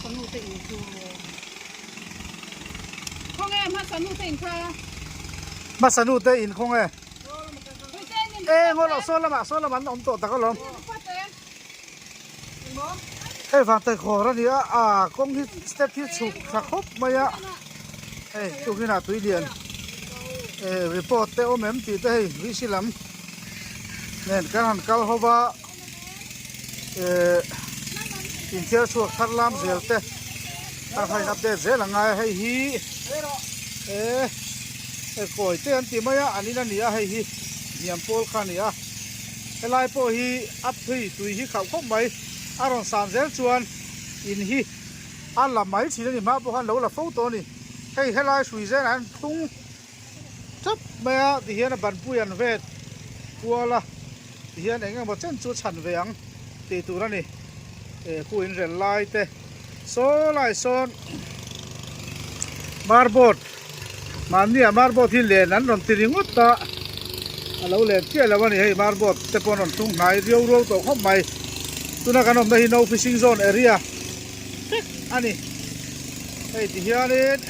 Hmasa nu te in chu khawnge hmasa nu te in kha. Hmasa nu te in khawnge. E ngaw lo saw lamah saw lamah an awm tawh tak alawm. Hei vang taikhawr a ni a a kawng hi step hi chhuk tha khawp mai a hei tukinah tui lian eh report te awm em tih te hei VC lam nen kan han kal ho va eh inthiar chhuak thar lam zel te a kha in update zel a ngai a hei hi eh kawi te an ti mai a an in a ni a hei hi hniam pawl kha a ni a. Helai pawh hi a phei tui hi khauh khawp mai, a rawn san zel chuan in hi a la mai thin a ni, hma pawh khan lo la fo tawh a ni. Hei helai hrui zenah hian thlung tap mai a tihian a banpui an vet kual a, tihian eng emaw chen chu chhan ve ang tih tur a ni, eh khu in rel lai te saw lai sawn marboard. Mahnia marboard hi len an rawn ti ringawt a, a lo len chiah lo a ni hei marboard te pawh an rawn tung hnai riau ruau tawh khawp mai. Tuna kan awmna hi no fishing zone area vek a ni. Hei ti hianin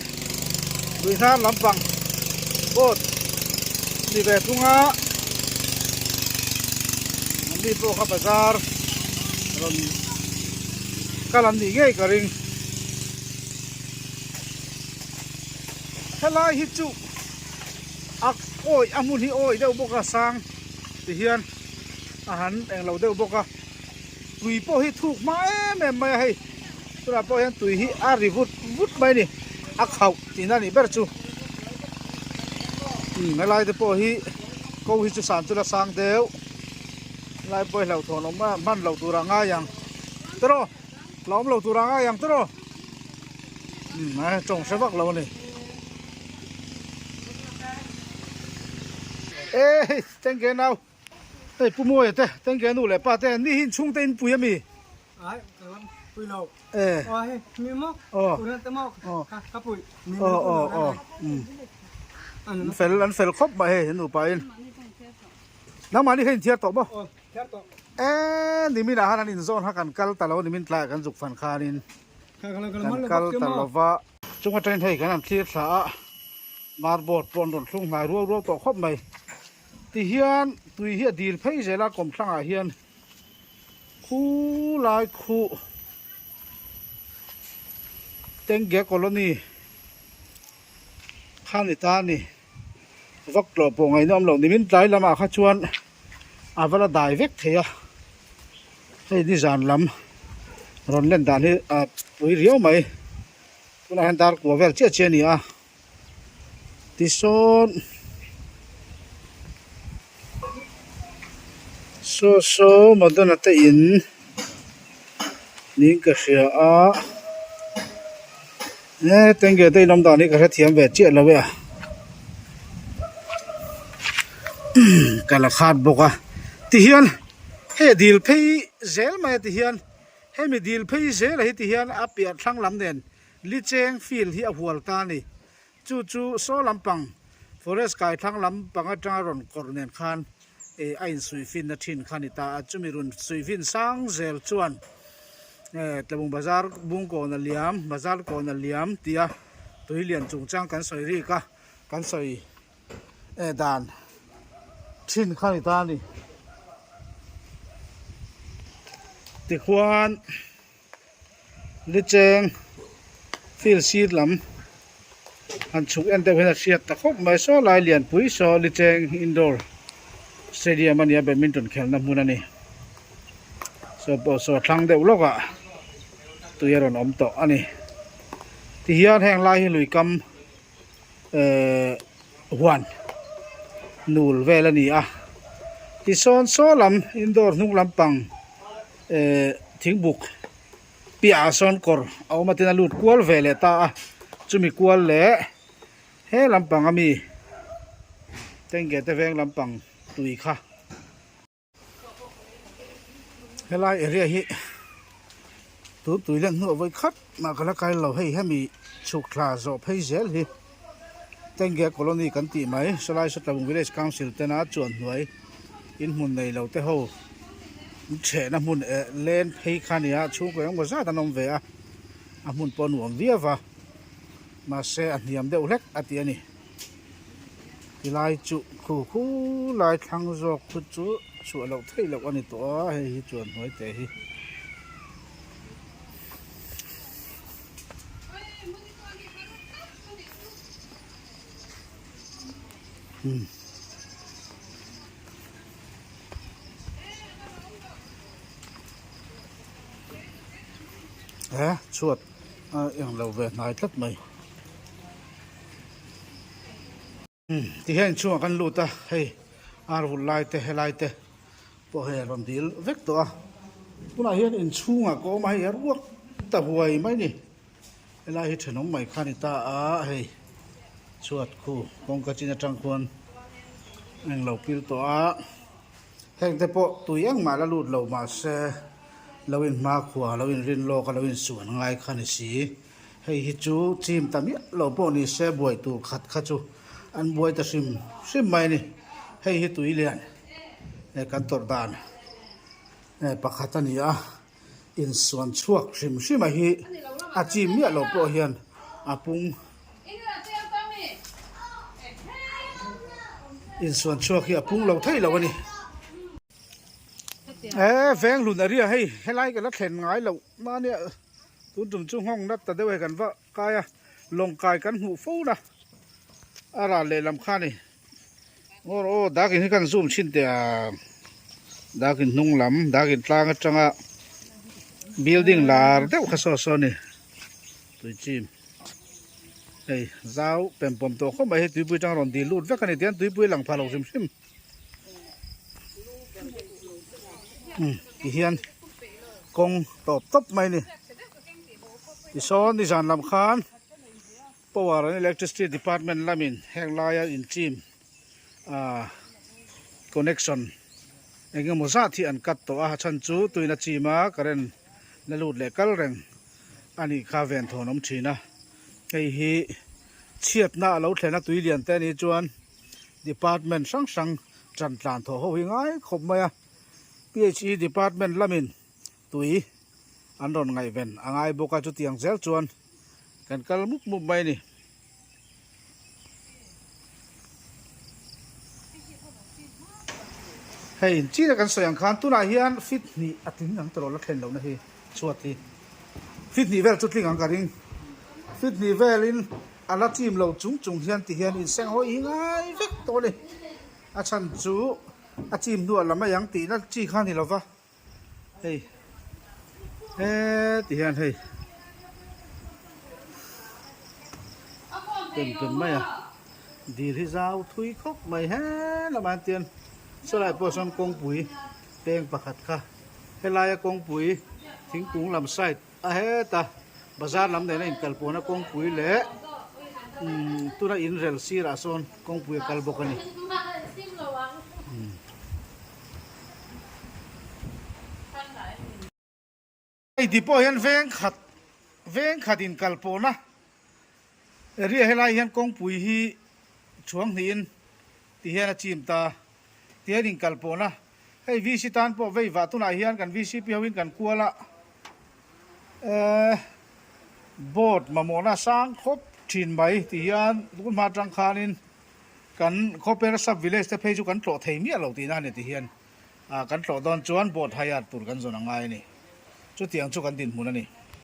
lui hnar lampang boat ni ve thung a, an ni pawh kha bazar rawn kal an nih ngei ka ring. Helai hi chu a awih a hmun hi awih deuh bawk a sang ti hian a han eng lo deuh bawk a tui pawh hi thuk hma em em mai a hei tunah pawh hian tui hi a ri vut vut mai a ni a khauh tihna a nih ber chu umm helai te pawh hi ko hi chu san chu la sang deuh helai pawh hi hlauhthawn awm a hman loh tur a ngai ang tiraw. La awm lo tur a ngai ang tawh umm a tawng hre vak lo a ni e hei tengge nau hei pu Mawia te tengge nu leh pa te ni hi inchhung te in pui ami ai ka lam pui lo e aw hei mi maw aw tuna te maw aw ka ka pui ni aw aw aw umm an fel an fel khawp mai hei nupa in nangmahni kha inthiar tawh maw aw thiar tawh E nimin ah khan an inzawn kha kan kal ta lo nimin tlaiah kan zuk fan khanin kan kal ta lo va. Chung atangin hei kan han thlir thla a, marboard pawh an rawn thlung hnai ruau ruau tawh khawp mai. Tihian tui hi a dil phei zel a kawmthlangah hian khu lai khu Tengge Colony kha ni ta a ni. Vak tlawh pawh ngaihna awm lo nimin tlai lamah kha chuan a va la dai vek thei a hei nizan lam rawn len dan hi a pui riau mai tunah hian dar kua vel chiah chiah a ni a tisawn saw saw Madonna te in niin ka hria a. E tengge te in awm dan hi ka hrethiam ve chiah lo e a ka la khat bawk a tihian hei a dil phei zel mai a tihian hemi dil phei zel a hi tihian a piah thlang lam nen licheng field hi a hual ta a ni chu chu saw lampang forest kai thlang lampang atanga rawn kawrh nen khan eh a insuihfinna thin kha a ni ta a, chumi rawn suihfin sang zel chuan eh Tlabung bazar bungkawn a liam bazar kawn a liam tia tui lian chungchang kan sawi rik a kan sawi eh dan thin kha a ni ta a ni tikhuan. Licheng field sir lam han chhuk en deuh hian a hriat ta khawp mai saw lai lianpui saw Licheng indoor stadium a nia badminton khelhna hmun a ni saw pawh saw thlang deuh lawk ah tui a rawn awm tawh a ni tihian heng lai hi lui kam ehh huan nul vel a ni a tisawn saw lam indoor hnung lampang. Ehh thingbuk piahah sawn kawr a awm a tin a lut kual ve leh ta a chumi kual leh he lampang ami tengge te veng lampang tui kha helai area hi tun tui len hnuah vawi khat mah ka la kai lo hei hemi chhuk thla zawh phei zel hi tengge colony kan tih mai sawlai sawtlabung village council tena chuan hnuai. In hmun nei lo te ho in chhehna hmun eh len phei kha a ni a chhungkaw engemaw zat an awm ve a. A hmun pawh a nuam viau va, mahse a hniam deuh hlek a ti a ni. Tilai chu khu khu lai thlang zawk khu chu chhuah loh theih loh a ni tawh a, hei hi chuan hnuai teh hi. He chhuat a eng lo ve hnai tlat mai ti hian inchhungah kan lut a hei ar vul lai te helai te pawh hei a rawn dil vek tawh a tunah hian inchhungah ka awm a hei a ruak ta huai mai a ni helai hi thenawm mai kha a ni ta a hei chhuat khu kawngka chin atang khuan a englo pil tawh a. Heng te pawh tui engmah la lut lo mahse lo in hmakhua lo in rin lawk a lo in suan ngai kha ni si. Hei hi chu chim ta miah lo pawh ni se buai tur khat kha chu an buai ta hrim hrim mai a ni. Hei hi tui lian eh kan tawrh dan eh pakhat a ni a, insuan chhuak hrim hrim a hi a chim miah lo pawh hian a pung. Insuan chhuak hi a pung lo thei lo a ni. He veng hlun area hei helai ka la thlen ngai loh mahnia tun tum chu nghawng nat ta deuh hei kan va kai a lawng kai kan hmuh fo na a ral lehlam kha a ni. Aw aw dakin hi kan zoom thin teh ang dakin hnung lam dakin tlang atanga building lar deuh kha saw saw a ni tuichim. Hei zau pempawm tawh khawp mai hei tuipui atang rawn dil lut vek a ni tihian tuipui a lang phah lo hrim hrim umm tihian kawng tawp tawp mai a ni tisawn nizan lam khan power and electricity department lamin heng laia inchim ah connection eng emaw zat hi an cut tawh a a chhan chu tuina chim a current la lut leh kal reng. A nih kha ven thawn awm thin a, hei hi chhiatna a lo thlen a tui lian te anih chuan department hrang hrang tan tlan thawh ho hi ngai khawp mai a, phe department lamin tui an rawn ngaihven a ngai bawk a chutiang zel chuan kan kal mup mup mai a ni. Hei chin a kan sawi ang khan tunah hian fit hnih a tling ang tawh la thlen lohna hi chhuat hi fit hnih vel chu tling ang ka ring fit hnih velin a la chim lo chung chung hian ti hian inseng hawi hi ngai vek tawh a ni a chhan chu a chim hnuah la mai ang tihna chi kha a ni lova. Hei heti hian hei pen pen mai a dil hi zau thui khawp mai he lamah hian tian sawlai pawh sawn kawngpui peng pakhat kha helaia kawngpui thingkung lam side a heta bazar lam nena inkalpawhna kawngpui leh umm tuna inrel sirah sawn kawngpui a kal bawk a ni. Hei ti pawh hian veng khat veng khat inkalpawhna area helai hian kawngpui hi chhuang hnihin ti hian a chim ta ti hian inkalpawhna hei VC tan pawh vei vah tunah hian kan VCP hoin kan kual a eh board mamawhna sang khawp thin mai ti hian tun hma atang khanin Kan khawper sub village te phei chu kan tlawh thei miah lo tihna a ni ti hian ah kan tlawh dawn chuan boat hire tur kan zawn a ngai a ni. Chutiang chu kan dinhmun a ni.